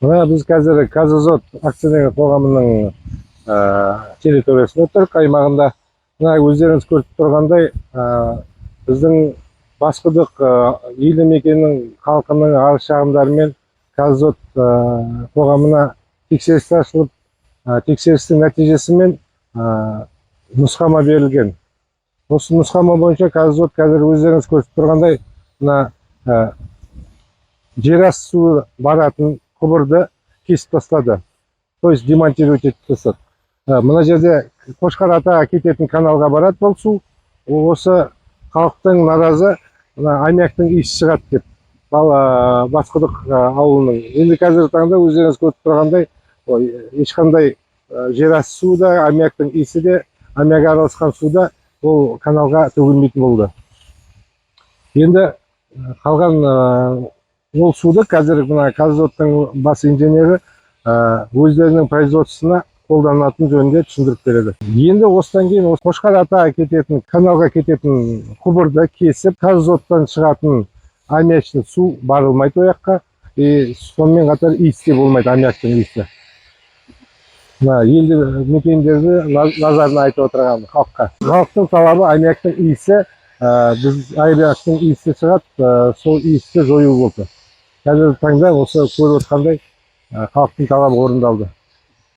Мына біз қазір «Казазот» акционерлік қоғамының территориясында тұрмыз, аймағында. Мына өздеріңіз көріп тұрғандай, біздің Басқұдық елді мекенінің халқының арыз шағымдарымен «Казазот» қоғамына тексеріс ашылып, тексерістің нәтижесімен нұсқама берілген. Осы нұсқама бойынша «Казазот» қазір өздеріңіз көріп тұрғандай, мына жер асты суы баратын құбырды кесіп тастады, то есть демонтировать етіп тастады. Мына жерде Қошқар Атаға кететін каналға барады бұл су. Осы халықтың наразы, мына аммиактың иісі шығады деп бала Басқұдық ауылының. Енді қазіргі таңда өздеріңіз көріп тұрғандай, ой, ешқандай жер асты суы да, аммиактың иісі де, аммиак араласқан су да ол каналға төгілмейтін болды. Енді қалған ол суды қазір мына «Казазоттың» бас инженері өздерінің производствосына қолданатын жөнінде түсіндіріп береді. Енді осыдан кейін осы Қошқар Атаға кететін каналға кететін құбырды кесіп, «Казазоттан» шығатын аммиачный су барылмайды ол жаққа, и сонымен қатар иіс те болмайды, аммиактың иісі. Мына елді мекендерді назарына айтып отырған халыққа, халықтың талабы аммиактың иісі, біз аммиактың иісі шығады, сол иісті жою болды. Қазіргі таңда осы көріп отырғандай, халықтың талабы орындалды.